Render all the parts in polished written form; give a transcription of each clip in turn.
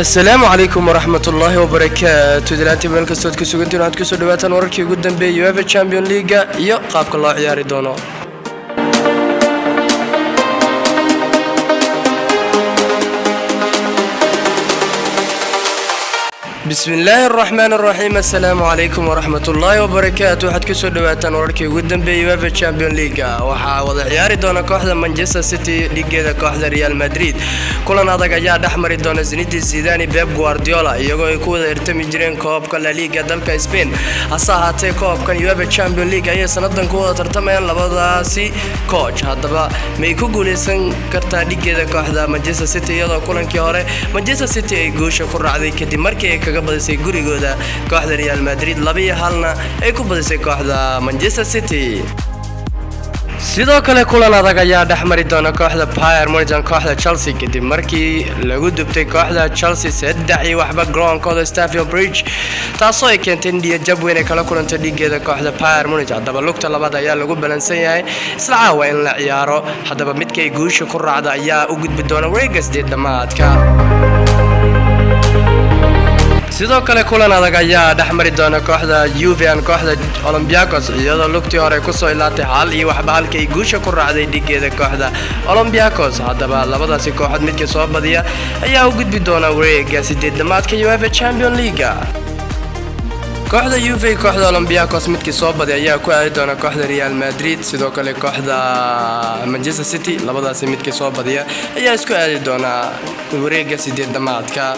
Asalaamu calaykum waraxmatullaahi wabarakaatu. Dilaantii meel kastood ku sugantiin, waxaad kusoo dhawaataan wararkii ugu dambeeyay UEFA Champion League iyo qaabka loo ciyaari doono. Bismillaahi araxmaan araxiim. Assalaamu calaykum waraxmatullaahi wabarakaatu. Waxaad kusoo dhawaataan wararkii ugu dambeeyay UEFA Champion League. Waxaa wada ciyaari doona kooxda Manchester City dhigeeda kooxda Real Madrid. Kulan adag ayaa dhex mari doona Zinedine Zidane, Pep Guardiola, iyagoo ay ku wada hirtami jireen koobka La Liga dalka Spain. Hase ahaatee, koobkan UEFA Champion League ayay sanadan ku wada tartamayaan labadaasi coach. Haddaba, may ku guuleysan kartaa dhigeeda kooxda Manchester City, iyadoo kulankii hore Manchester City ay guusha ku raacday kadib markii ay kaga badisay gurigooda kooxda Real Madrid, 2-1na ay ku badisay kooxda Manchester City? Sidoo kale, kulan adag ayaa dhex mari doona kooxda Bayern Munich kooxda Chelsea, kadib markii lagu dubtay kooxda Chelsea 3-0 garoonkooda Stamford Bridge, taasoo ay keentay in niyad jab weyn ay kala kulantay dhigeeda kooxda Bayern Munich. Haddaba, lugta labaad ayaa lagu balansan yahay isla caawa in la ciyaaro. Haddaba, midkay guusha ku raacda ayaa u gudbi doona wareegga sideed dhamaadka. Sidoo kale, kulan adag ayaa dhex mari doona kooxda Juve and kooxda Olympiacos, iyadoo lugtii hore kusoo ilaatay 1-0, halkay guusha ku raacday dhigeeda kooxda Olympiacos. Haddaba, labadaasi kooxood midka soo badiya ayaa u gudbi doona wareega sideed dhamaadka UEFA Champion League. Kooxda Juve, kooxda Olympiacos, midkii soo badiya ayaa ku aadi doona kooxda Real Madrid. Sidoo kale, kooxda Manchester City, labadaasi midkii soo badiya ayaa isku aadi doona wareega sideed dhamaadka.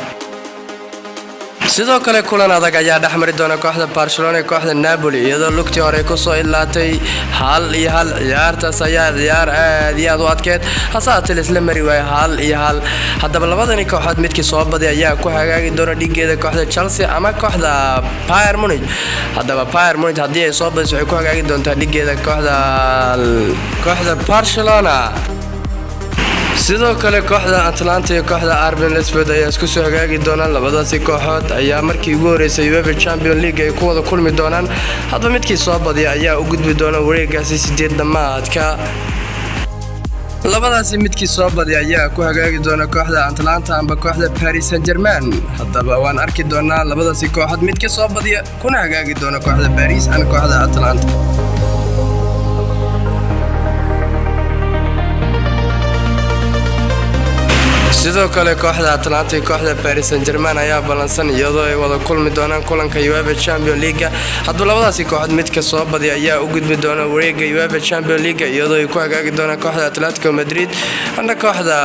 Sidoo kale, kulan adag ayaa dhex mari doona kooxda Barcelona iyo kooxda Napoli, iyadoo lugtii hore kusoo ilaatay 1-1. Ciyaartaas ayaa ciyaar aad iyo aad u adkeed, hase haatee laisla mari waayo 1-1. Haddaba, labadani kooxood midkii soo badiy ayaa ku hagaagi doona dhigeeda kooxda Chelsea ama kooxda Bayern Munich. Haddaba, Bayern Munich haddii ay soo badiso, waxay ku hagaagi doontaa dhigeeda kooxda Barcelona. Sidoo kale, kooxda Atalanta iyo kooxda RB Leipzig ayaa isku soo hagaagi doonaan. Labadaasi kooxood ayaa markii ugu horeysay UEFA Champion League ay ku wada kulmi doonaan. Hadba midkii soo badiya ayaa u gudbi doona wareegaasi sideed dhamaadka. Labadaasi midkii soo badiya ayaa ku hagaagi doona kooxda Atalanta amba kooxda Paris Saint Germain. Haddaba, waan arki doonaa labadaasi kooxood midkii soo badiya kuna hagaagi doona kooxda Paris ama kooxda Atalanta. Sidoo kale, kooxda Atalanta iyo kooxda Paris Saint Germain ayaa ballansan, iyadoo ay wada kulmi doonaan kulanka UEFA Champion League. Haddaba, labadaasi kooxood midka soo badiya ayaa u gudbi doona wareega UEFA Champion League, iyadoo ay ku hagaagi doonaan kooxda Atletico Madrid ana kooxda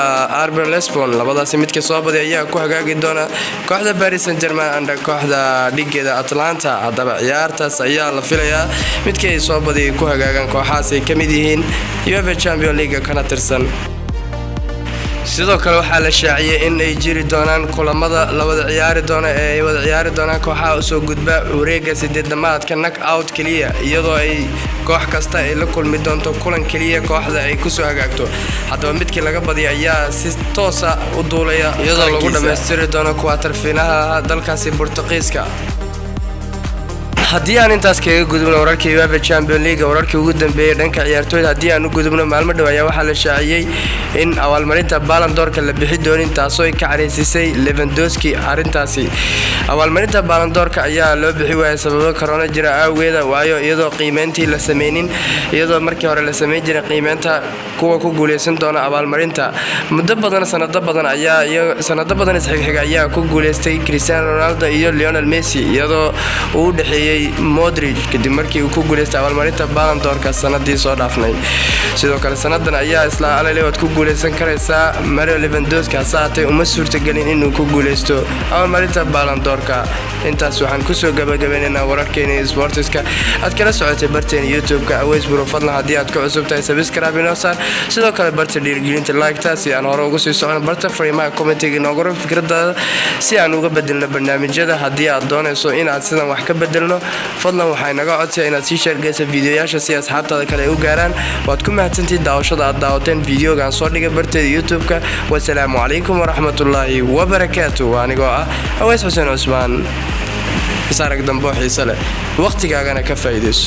RB Leipzig. Labadaasi midka soo badiya ayaa ku hagaagi doona kooxda Paris Saint Germain anda kooxda dhigeeda Atalanta. Haddaba, ciyaartaas ayaa la filayaa midkii ay soo badiya ay ku hagaagaan kooxahaas ay ka mid yihiin UEFA Champion League kana tirsan. Sidoo kale, waxaa la shaaciyey in ay jiri doonaan kulamada la wada ciyaari doono ee ay wada ciyaari doonaan kooxaha usoo gudba wareega sideed dhamaadka, knock out keliya, iyadoo ay koox kasta ay la kulmi doonto kulan keliya kooxda ay kusoo hagaagto. Haddaba, midkii laga badiya ayaa si toosa u duulaya, iyadoo lagu dhammaystiri doono quarter finaha dalkaasi Bortuqiiska. Haddii aan intaas kaga gudubno wararkii UEFA Champion League, wararkii ugu dambeeyey dhanka ciyaartooyda haddii aan u gudubno, maalmo dhow ayaa waxaa la shaaciyey in abaalmarinta Ballon d'Orka la bixi doonin, taasoo ay ka careysiisay Lewandowski. Arrintaasi, abaalmarinta Ballon d'Orka ayaa loo bixi waayay sababo korona jira awgeeda, waayo iyadoo qiimeyntii la sameynin, iyadoo markii hore la sameyn jiray qiimeynta kuwa ku guuleysan doona abaalmarinta. Muddo badan, sanado badan ayaa, sanado badan isxigxiga ayaa ku guuleystay Cristiano Ronaldo iyo Lionel Messi, iyadoo uu u dhexeeyey Modric kadib markii uu ku guuleystay abaalmarinta Ballon d'Orka sanadii soo dhaafnay. Sidoo kale, sanadan ayaa isla alale waad ku guuleysan karaysaa Mario Lewandowski, hase haatee uma suurtagelin inuu ku guuleysto abaalmarinta Ballon d'Orka. Intaas waxaan kusoo gabagabaynaynaa wararkeena sportiska aad kala socotay barteena YouTube-ka Aweys Buro. Fadlan, haddii aad ku cusub tahay, subscribe inoo saar. Sidoo kale, barta dhiirigelinta like-ta si aan hore ugu sii socono. Barta fariimaha commentiga inoogu rag fikradaada si aan uga bedelno barnaamijyada. Haddii aad doonayso inaad sidan wax ka bedelno, fadlan waxaa inaga codsiya inaad sii share geysa fiidiyoyaasha si asxaabtaada kale ay u gaaraan. Waad ku mahadsantiid daawashada aad daawateen fiidiyogaan soo dhigay barteeda YouTube-ka. Wasalaamu calaykum waraxmatullaahi wabarakaatu. Anigoo ah Aweys Xuseen Cusmaan. Isarag dambo xiise leh, waqtigaagana ka faa'iidayso.